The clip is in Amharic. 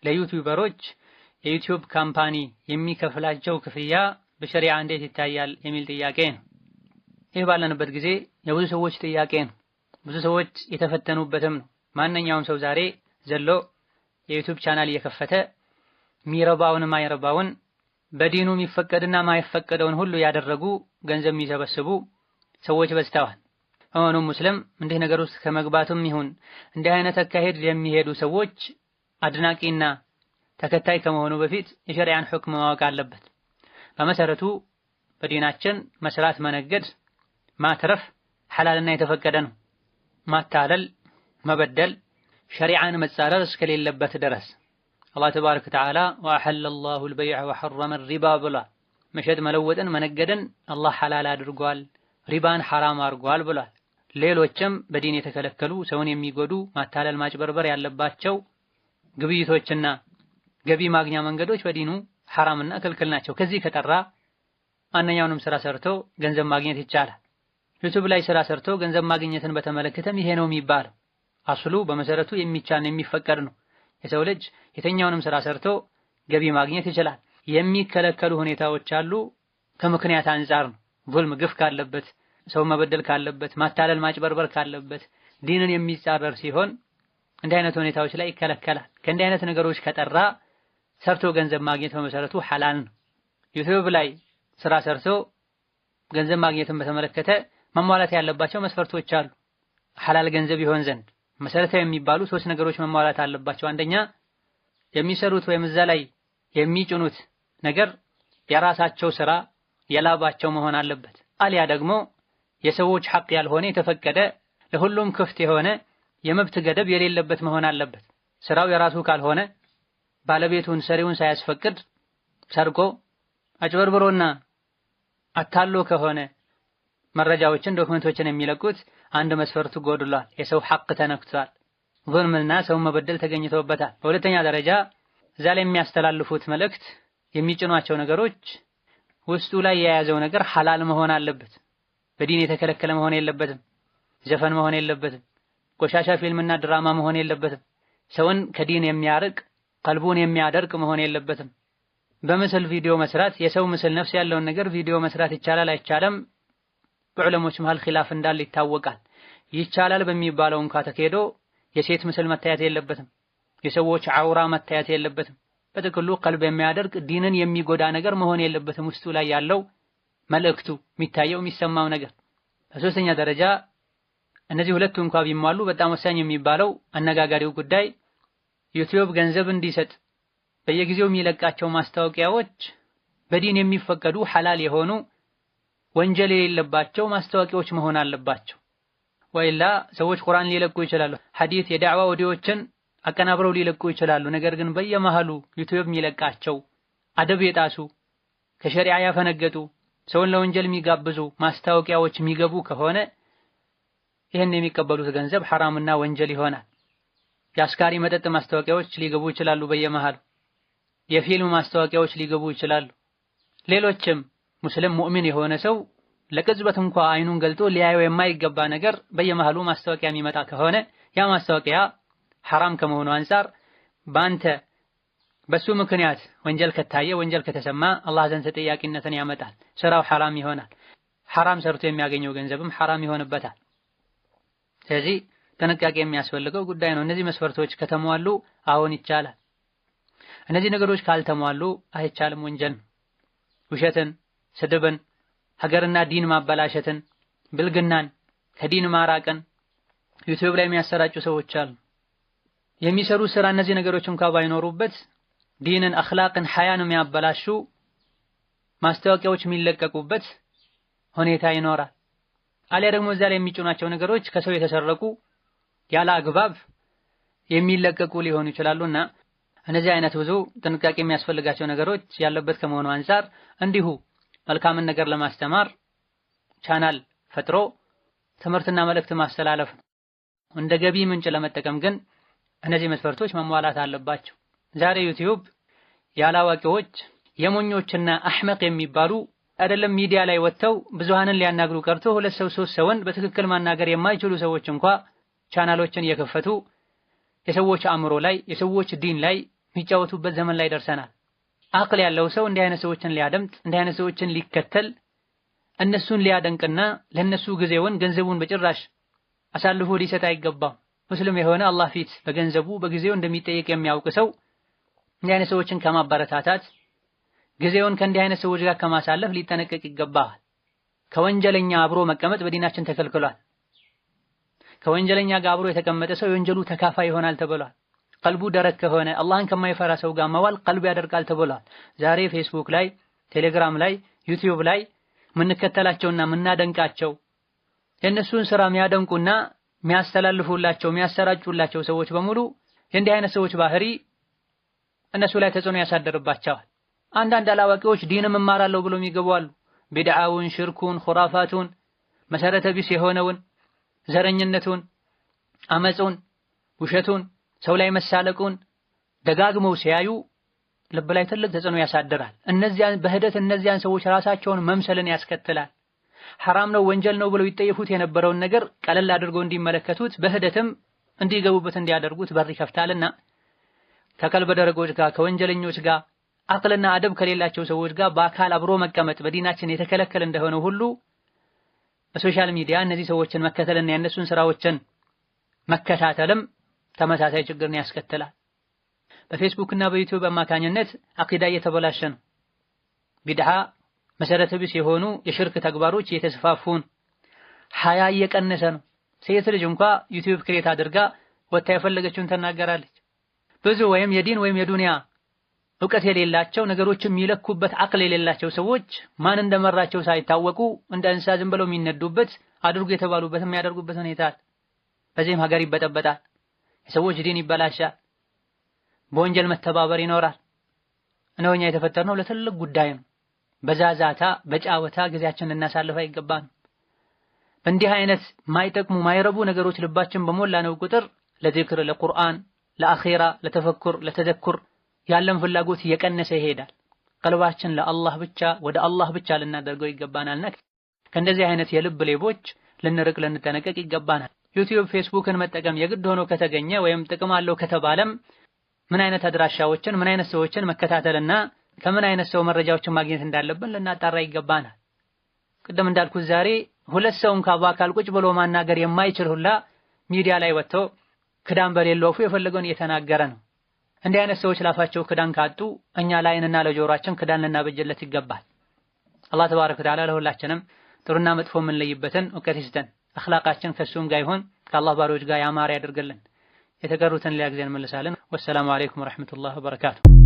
ለዩቲዩበሮች የዩቲዩብ company የሚከፍላቸው ክፍያ በሸሪዓ እንዴት ይታያል የሚል ጥያቄ ነው። ይህ ባለንበት ጊዜ የብዙ ሰዎች ጥያቄ ነው። ብዙ ሰዎች የተፈተኑበትም ነው። ማንኛውም ሰው ዛሬ ዘሎ የዩቲዩብ ቻናል እየከፈተ ሚረባውን ማይረባውን በዲኑ የሚፈቀድና ማይፈቀደውን ሁሉ ያደረጉ ገንዘብ የሚሰበስቡ ሰዎች በዝተዋል። ሆኖም ሙስሊም እንዲህ ነገር ውስጥ ከመግባቱም ይሁን እንዲህ አይነት አካሄድ የሚሄዱ ሰዎች አድናቂና ተከታይ ከመሆኑ በፊት የሸሪዓን ሁክም ማወቅ አለበት። በመሰረቱ በዲናችን መስራት፣ መነገድ፣ ማትረፍ ሐላልና የተፈቀደ ነው። ማታለል፣ መበደል ሸሪዓን መጻረር እስከሌለበት ድረስ አላህ ተባረከ ወተዓላ ወአሐለ አላሁ አልበይዐ ወሐረመ ሪባ ብሏል። መሸጥ መለወጥን መነገድን አላህ ሐላል አድርጓል፣ ሪባን ሐራም አድርጓል ብሏል። ሌሎችም በዲን የተከለከሉ ሰውን የሚጎዱ ማታለል፣ ማጭበርበር ያለባቸው ግብይቶችና ገቢ ማግኛ መንገዶች በዲኑ ሐራምና ክልክል ናቸው። ከዚህ ከጠራ ማንኛውንም ስራ ሰርቶ ገንዘብ ማግኘት ይቻላል። ዩቲዩብ ላይ ስራ ሰርቶ ገንዘብ ማግኘትን በተመለከተም ይሄ ነው የሚባለው። አስሉ በመሰረቱ የሚቻል የሚፈቀድ ነው። የሰው ልጅ የትኛውንም ስራ ሰርቶ ገቢ ማግኘት ይችላል። የሚከለከሉ ሁኔታዎች አሉ። ከምክንያት አንፃር ነው። ዙልም፣ ግፍ ካለበት፣ ሰው መበደል ካለበት፣ ማታለል ማጭበርበር ካለበት፣ ዲንን የሚጻረር ሲሆን እንዲህ አይነት ሁኔታዎች ላይ ይከለከላል። ከእንዲህ አይነት ነገሮች ከጠራ ሰርቶ ገንዘብ ማግኘት በመሰረቱ ሐላል ነው። ዩቲዩብ ላይ ስራ ሰርቶ ገንዘብ ማግኘትን በተመለከተ መሟላት ያለባቸው መስፈርቶች አሉ። ሐላል ገንዘብ ይሆን ዘንድ መሰረታዊ የሚባሉ ሶስት ነገሮች መሟላት አለባቸው። አንደኛ የሚሰሩት ወይም እዛ ላይ የሚጭኑት ነገር የራሳቸው ስራ የላባቸው መሆን አለበት። አሊያ ደግሞ የሰዎች ሐቅ ያልሆነ የተፈቀደ ለሁሉም ክፍት የሆነ የመብት ገደብ የሌለበት መሆን አለበት። ስራው የራሱ ካልሆነ ባለቤቱን ሰሪውን ሳያስፈቅድ ሰርቆ አጭበርብሮና አታሎ ከሆነ መረጃዎችን ዶክመንቶችን የሚለቁት አንድ መስፈርቱ ጎድሏል። የሰው ሐቅ ተነክቷል። ዙልምና ሰው መበደል ተገኝቶበታል። በሁለተኛ ደረጃ እዛ ላይ የሚያስተላልፉት መልእክት የሚጭኗቸው ነገሮች ውስጡ ላይ የያዘው ነገር ሐላል መሆን አለበት። በዲን የተከለከለ መሆን የለበትም። ዘፈን መሆን የለበትም። ቆሻሻ ፊልምና ድራማ መሆን የለበትም። ሰውን ከዲን የሚያርቅ ቀልቡን የሚያደርቅ መሆን የለበትም። በምስል ቪዲዮ መስራት የሰው ምስል ነፍስ ያለውን ነገር ቪዲዮ መስራት ይቻላል አይቻልም? በዑለሞች መሃል ኺላፍ እንዳለ ይታወቃል። ይቻላል በሚባለው እንኳ ተኬዶ የሴት ምስል መታየት የለበትም። የሰዎች አውራ መታየት የለበትም። በጥቅሉ ቀልብ የሚያደርቅ ዲንን የሚጎዳ ነገር መሆን የለበትም። ውስጡ ላይ ያለው መልእክቱ የሚታየው የሚሰማው ነገር። በሶስተኛ ደረጃ እነዚህ ሁለቱ እንኳ ቢሟሉ በጣም ወሳኝ የሚባለው አነጋጋሪው ጉዳይ ዩቲዩብ ገንዘብ እንዲሰጥ በየጊዜው የሚለቃቸው ማስታወቂያዎች በዲን የሚፈቀዱ ሐላል የሆኑ ወንጀል የሌለባቸው ማስታወቂያዎች መሆን አለባቸው። ወይላ ሰዎች ቁርአን ሊለቁ ይችላሉ፣ ሐዲስ የዳዕዋ ኦዲዮችን አቀናብረው ሊለቁ ይችላሉ። ነገር ግን በየመሃሉ ዩቲዩብ የሚለቃቸው አደብ የጣሱ ከሸሪዓ ያፈነገጡ ሰውን ለወንጀል የሚጋብዙ ማስታወቂያዎች የሚገቡ ከሆነ ይህን የሚቀበሉት ገንዘብ ሐራምና ወንጀል ይሆናል። የአስካሪ መጠጥ ማስታወቂያዎች ሊገቡ ይችላሉ በየመሃሉ። የፊልም ማስታወቂያዎች ሊገቡ ይችላሉ። ሌሎችም ሙስሊም ሙእሚን የሆነ ሰው ለቅጽበት እንኳ አይኑን ገልጦ ሊያየው የማይገባ ነገር በየመሃሉ ማስታወቂያ የሚመጣ ከሆነ ያ ማስታወቂያ ሐራም ከመሆኑ አንፃር በአንተ በሱ ምክንያት ወንጀል ከታየ ወንጀል ከተሰማ አላህ ዘንድ ተጠያቂነትን ያመጣል። ስራው ሐራም ይሆናል። ሐራም ሰርቶ የሚያገኘው ገንዘብም ሐራም ይሆንበታል። ስለዚህ ጥንቃቄ የሚያስፈልገው ጉዳይ ነው። እነዚህ መስፈርቶች ከተሟሉ አሁን ይቻላል። እነዚህ ነገሮች ካልተሟሉ አይቻልም፣ ወንጀል ነው። ውሸትን፣ ስድብን፣ ሀገርና ዲን ማበላሸትን፣ ብልግናን፣ ከዲን ማራቅን ዩቲዩብ ላይ የሚያሰራጩ ሰዎች አሉ። የሚሰሩ ስራ እነዚህ ነገሮች እንኳ ባይኖሩበት ዲንን፣ አኽላቅን፣ ሐያን የሚያበላሹ ማስታወቂያዎች የሚለቀቁበት ሁኔታ ይኖራል። አሊያ ደግሞ እዛ ላይ የሚጭኗቸው ነገሮች ከሰው የተሰረቁ ያለ አግባብ የሚለቀቁ ሊሆኑ ይችላሉና እነዚህ አይነት ብዙ ጥንቃቄ የሚያስፈልጋቸው ነገሮች ያለበት ከመሆኑ አንፃር እንዲሁ መልካምን ነገር ለማስተማር ቻናል ፈጥሮ ትምህርትና መልእክት ማስተላለፍ ነው። እንደ ገቢ ምንጭ ለመጠቀም ግን እነዚህ መስፈርቶች መሟላት አለባቸው። ዛሬ ዩቲዩብ ያላዋቂዎች የሞኞችና አሕመቅ የሚባሉ አይደለም ሚዲያ ላይ ወጥተው ብዙሃንን ሊያናግሩ ቀርቶ ሁለት ሰው ሶስት ሰውን በትክክል ማናገር የማይችሉ ሰዎች እንኳ ቻናሎችን እየከፈቱ የሰዎች አእምሮ ላይ የሰዎች ዲን ላይ የሚጫወቱበት ዘመን ላይ ደርሰናል። አቅል ያለው ሰው እንዲህ አይነት ሰዎችን ሊያደምጥ፣ እንዲህ አይነት ሰዎችን ሊከተል፣ እነሱን ሊያደንቅና ለነሱ ጊዜውን ገንዘቡን በጭራሽ አሳልፎ ሊሰጥ አይገባም። ሙስሊም የሆነ አላህ ፊት በገንዘቡ በጊዜው እንደሚጠየቅ የሚያውቅ ሰው እንዲህ አይነት ሰዎችን ከማበረታታት ጊዜውን ከእንዲህ አይነት ሰዎች ጋር ከማሳለፍ ሊጠነቀቅ ይገባል። ከወንጀለኛ አብሮ መቀመጥ በዲናችን ተከልክሏል። ከወንጀለኛ ጋር አብሮ የተቀመጠ ሰው የወንጀሉ ተካፋይ ይሆናል ተብሏል። ቀልቡ ደረቅ ከሆነ አላህን ከማይፈራ ሰው ጋር መዋል ቀልቡ ያደርቃል ተብሏል። ዛሬ ፌስቡክ ላይ፣ ቴሌግራም ላይ፣ ዩቲዩብ ላይ ምንከተላቸውና ምናደንቃቸው የእነሱን ስራ የሚያደንቁና የሚያስተላልፉላቸው የሚያሰራጩላቸው ሰዎች በሙሉ የእንዲህ አይነት ሰዎች ባህሪ እነሱ ላይ ተጽዕኖ ያሳደርባቸዋል። አንዳንድ አላዋቂዎች ዲንም እማራለሁ ብሎ የሚገቡ አሉ። ቢድዓውን፣ ሽርኩን፣ ኹራፋቱን፣ መሰረተ ቢስ የሆነውን ዘረኝነቱን፣ አመጹን፣ ውሸቱን፣ ሰው ላይ መሳለቁን ደጋግመው ሲያዩ ልብ ላይ ትልቅ ተጽዕኖ ያሳድራል። እነዚያን በሂደት እነዚያን ሰዎች ራሳቸውን መምሰልን ያስከትላል። ሐራም ነው ወንጀል ነው ብለው ይጠየፉት የነበረውን ነገር ቀለል አድርገው እንዲመለከቱት በሂደትም እንዲገቡበት እንዲያደርጉት በር ይከፍታልና ከቀልበ ደረቆች ጋር ከወንጀለኞች ጋር አቅልና አደብ ከሌላቸው ሰዎች ጋር በአካል አብሮ መቀመጥ በዲናችን የተከለከለ እንደሆነ ሁሉ በ social media እነዚህ ሰዎችን መከተልና የእነሱን ስራዎችን መከታተልም ተመሳሳይ ችግርን ያስከትላል። በፌስቡክ እና በዩቲዩብ አማካኝነት አቂዳ እየተበላሸ ነው። ቢድዓ፣ መሰረተ ቢስ የሆኑ የሽርክ ተግባሮች እየተስፋፉን፣ ሀያ እየቀነሰ ነው። ሴት ልጅ እንኳ ዩቲዩብ create አድርጋ ወጥታ የፈለገችውን ትናገራለች። ብዙ ወይም የዲን ወይም የዱንያ እውቀት የሌላቸው ነገሮችን የሚለኩበት አቅል የሌላቸው ሰዎች ማን እንደመራቸው ሳይታወቁ እንደ እንስሳ ዝም ብለው የሚነዱበት አድርጉ የተባሉበት የሚያደርጉበት ሁኔታ። በዚህም ሀገር ይበጠበጣል፣ የሰዎች ዲን ይበላሻል፣ በወንጀል መተባበር ይኖራል። እነሆ እኛ የተፈጠርነው ለትልቅ ጉዳይ ነው። በዛዛታ በጫወታ ጊዜያችንን ልናሳልፍ አይገባም። በእንዲህ አይነት ማይጠቅሙ ማይረቡ ነገሮች ልባችን በሞላ ነው ቁጥር ለዚክር፣ ለቁርአን፣ ለአኺራ፣ ለተፈኩር፣ ለተዘኩር ያለን ፍላጎት እየቀነሰ ይሄዳል። ቀልባችን ለአላህ ብቻ ወደ አላህ ብቻ ልናደርገው ይገባናልና ከእንደዚህ አይነት የልብ ሌቦች ልንርቅ ልንጠነቀቅ ይገባናል። ዩቲዩብ ፌስቡክን መጠቀም የግድ ሆኖ ከተገኘ ወይም ጥቅም አለው ከተባለም ምን አይነት አድራሻዎችን ምን አይነት ሰዎችን መከታተልና ከምን አይነት ሰው መረጃዎችን ማግኘት እንዳለብን ልናጣራ ይገባናል። ቅድም እንዳልኩት ዛሬ ሁለት ሰው እንኳን በአካል ቁጭ ብሎ ማናገር የማይችል ሁላ ሚዲያ ላይ ወጥቶ ክዳን በሌለው አፉ የፈለገውን እየተናገረ ነው። እንዲህ አይነት ሰዎች ላፋቸው ክዳን ካጡ እኛ ለዓይንና ለጆሮአችን ክዳን ልናበጅለት ይገባል። አላህ ተባረከ ወተዓላ ለሁላችንም ጥሩና መጥፎ የምንለይበትን እውቀት ይስጠን። አኽላቃችን ከሱም ጋር ይሁን ከአላህ ባሪዎች ጋር ያማረ ያደርግልን። የተቀሩትን ሌላ ጊዜ እንመልሳለን። ወሰላሙ አለይኩም ወረሕመቱላህ ወበረካቱ።